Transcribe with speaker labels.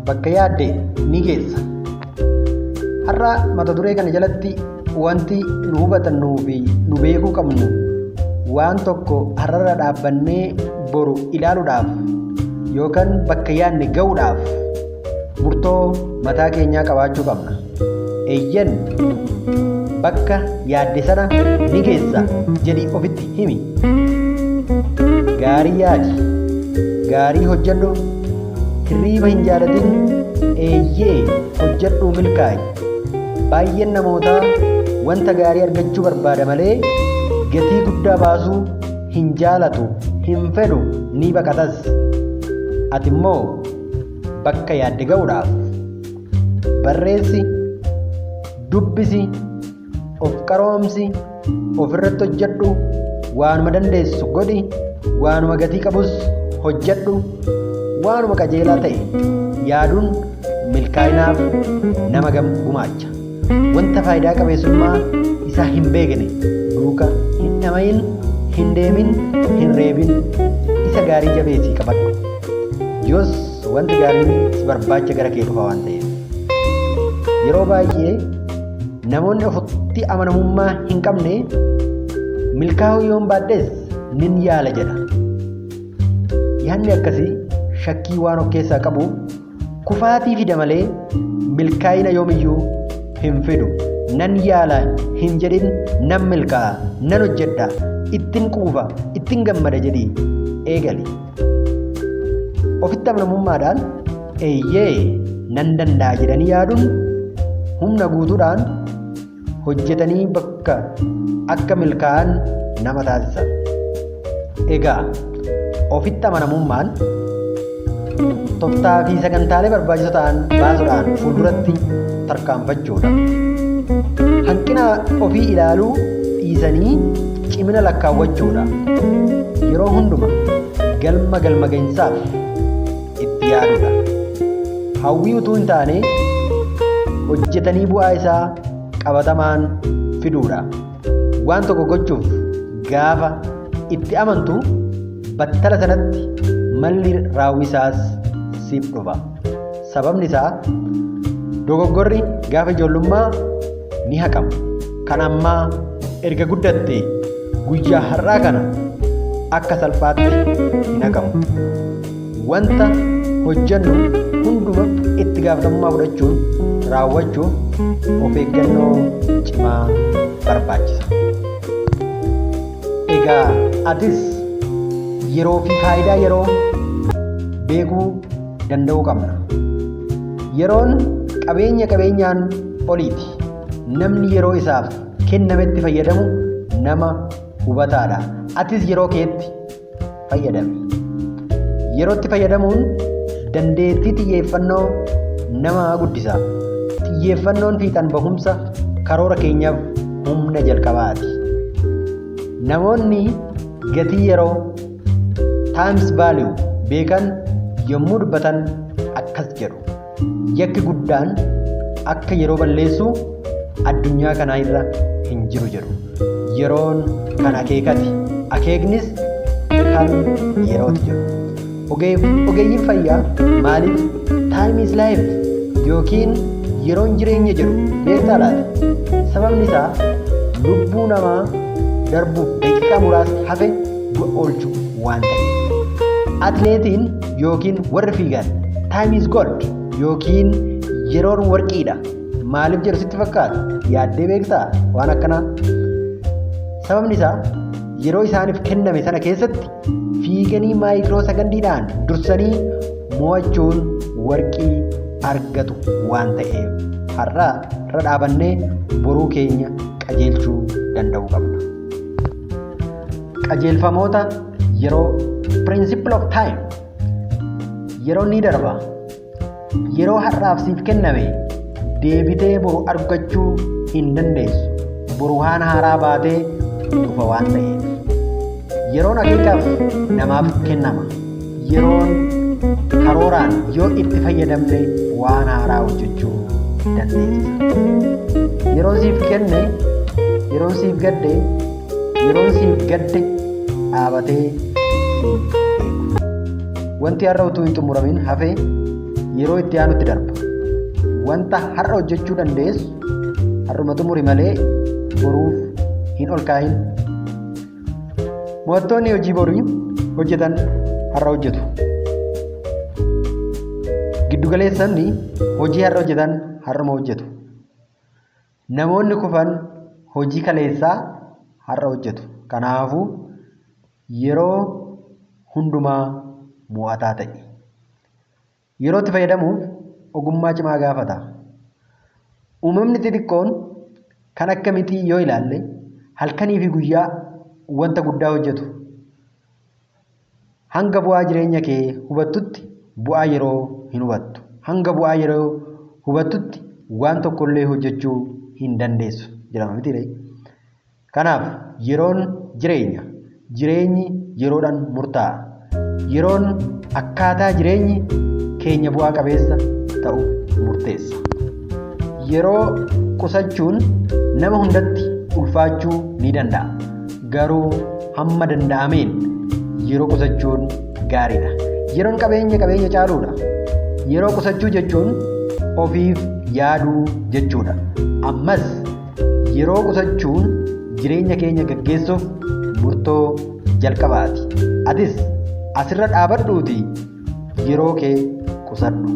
Speaker 1: Bakka yaadde ni geessa. Har'a mata duree kana jalatti wanti nu hubatannuu fi nu beekuu qabnu waan tokko har'arra dhaabbannee boru ilaaluudhaaf yookaan bakka yaadne ga'uudhaaf murtoo mataa keenyaa qabaachuu qabna. Eeyyan, bakka yaadde sana ni geessa jedhi ofitti himi. Gaarii yaadi, gaarii hojjedhu, hirriiba hin jaalatin, eeyyee hojjedhuu milkaa'i. Baay'een namootaa wanta gaarii argachuu barbaada malee gatii guddaa baasuu hin jaalatu, hin fedhu, ni baqatas. Ati immoo bakka yaadde ga'uudhaaf barreessi, dubbisi, of qaroomsi, ofirratti hojjedhu, waanuma dandeessu godhi, waanuma gatii qabus hojjedhu, waanuma qajeelaa ta'e yaaduun milkaa'inaaf nama gumaacha. Wanta faayidaa qabeessummaa isaa hin beekne duuka hin dhamayin, hin deemin, hin reebin, isa gaarii jabeessii qabadhu. Yoos wanti gaariin si barbaacha gara kee dhufa waan ta'eef. Yeroo baay'ee namoonni ofitti amanamummaa hin qabne milkaa'uu yoon baadhes nin yaala jedha. Yaadni akkasii shakkii waan of keessaa qabuuf kufaatii fida malee milkaa'ina yoomiyyuu hin fidu. Nan yaala hin jedhin, nan milkaa'a, nan hojjedha, ittin quufa, ittin gammada jedhii eegali. Ofitti amanamummaadhaan eeyyee nan danda'a jedhanii yaaduun humna guutuudhaan hojjetanii bakka akka milkaa'an nama taasisa. Egaa ofitti amanamummaan toftaa fi sagantaalee barbaachisoo ta'an baasuudhaan fuulduratti tarkaanfachuudha. Hanqina ofii ilaaluu dhiisanii cimina lakkaawwachuudha. Yeroo hunduma galma galma gahinsaaf itti yaaduudha. Hawwii utuu hin taane hojjetanii bu'aa isaa qabatamaan fiduudha. Waan tokko gochuuf gaafa itti amantu battala sanatti malli raawwisaas siif dhufa. Sababni isaa dogoggorri gaafa ijoollummaa ni haqama. Kan ammaa erga guddatte guyyaa har'aa kana akka salphaatti hin haqamu. Wanta hojjennu hunduma itti gaafatamummaa fudhachuun raawwachuuf of eeggannoo cimaa barbaachisa. Egaa atis yeroo fi faayidaa yeroo beekuu danda'uu qabna. Yeroon qabeenya qabeenyaan oliiti. Namni yeroo isaaf kennametti fayyadamu nama hubataadha. Atis yeroo keetti fayyadami. Yerootti fayyadamuun dandeettii xiyyeeffannoo nama guddisa. Xiyyeeffannoon fiixan bahumsa karoora keenyaaf humna jalqabaati. Namoonni gatii yeroo, times value, beekan yommuu dubbatan akkas jedhu. Yakki guddaan akka yeroo balleessuu addunyaa kanaa irra hin jiru jedhu. Yeroon kan akeekati. Akeeknis kan yerooti jedhu. Ogeeyyiin fayyaa maaliif "time is life" yookiin yeroon jireenya jedhu beektaa laata? Sababni isaa lubbuu namaa darbuuf daqiiqaa muraasni hafe du'a oolchu waan ta'eef. Atileetiin yookiin warri fiigan "time is gold" yookiin yeroon warqiidha. Maaliif jedhu sitti fakkaata? Yaaddee beektaa waan akkanaa? Sababni isaa yeroo isaaniif kenname sana keessatti fiiganii micro secondiidhaan dursanii mo'achuun warqii argatu waan ta'eef. Har'aa irra dhaabannee boruu keenya qajeelchuu danda'uu qabna. Qajeelfamoota yeroo, principle of time. Yeroon ni darba. Yeroo har'aaf siif kenname deebitee boru argachuu hin dandeessu. Boru waan haaraa baatee dhufa waan ta'eef. Yeroon akeekaaf namaaf kennama. Yeroon karooraan yoo itti fayyadamne waan haaraa hojjechuu dandeessisa. Yeroon siif kenne, yeroon siif gadde, yeroon siif gadde dhaabatee siin eegu. Wanti har'a utuu hin xumuramin hafee yeroo itti aanutti darba. Wanta har'a hojjechuu dandeessu har'uma xumuri malee boruuf hin ol kaa'in. Mo'attoonni hojii borii hojjetan har'a hojjetu. Giddugaleessonni hojii har'a hojjetan har'uma hojjetu. Namoonni kufan hojii kaleessaa har'a hojjetu. Kanaafuu yeroo hundumaa mo'ataa ta'i. Yerootti fayyadamuuf ogummaa cimaa gaafata. Uumamni xixiqqoon kan akka mixii yoo ilaalle halkanii fi guyyaa wanta guddaa hojjetu. Hanga bu'aa jireenya kee hubattutti bu'aa yeroo hin hubattu. Hanga bu'aa yeroo hubattutti waan tokkollee hojjechuu hin dandeessu jedhama mitiiree. Kanaaf yeroon jireenya. Jireenyi yeroodhaan murtaa'a. Yeroon akkaataa jireenyi keenya bu'aa qabeessa ta'u murteessa. Yeroo qusachuun nama hundatti ulfaachuu ni danda'a. Garuu hamma danda'ameen yeroo qusachuun gaariidha. Yeroon qabeenya qabeenya caaluudha. Yeroo qusachuu jechuun ofiif yaaduu jechuudha. Ammas yeroo qusachuun jireenya keenya gaggeessuuf murtoo jalqabaati. Atis asirra dhaabadhuutii yeroo kee qusadhu.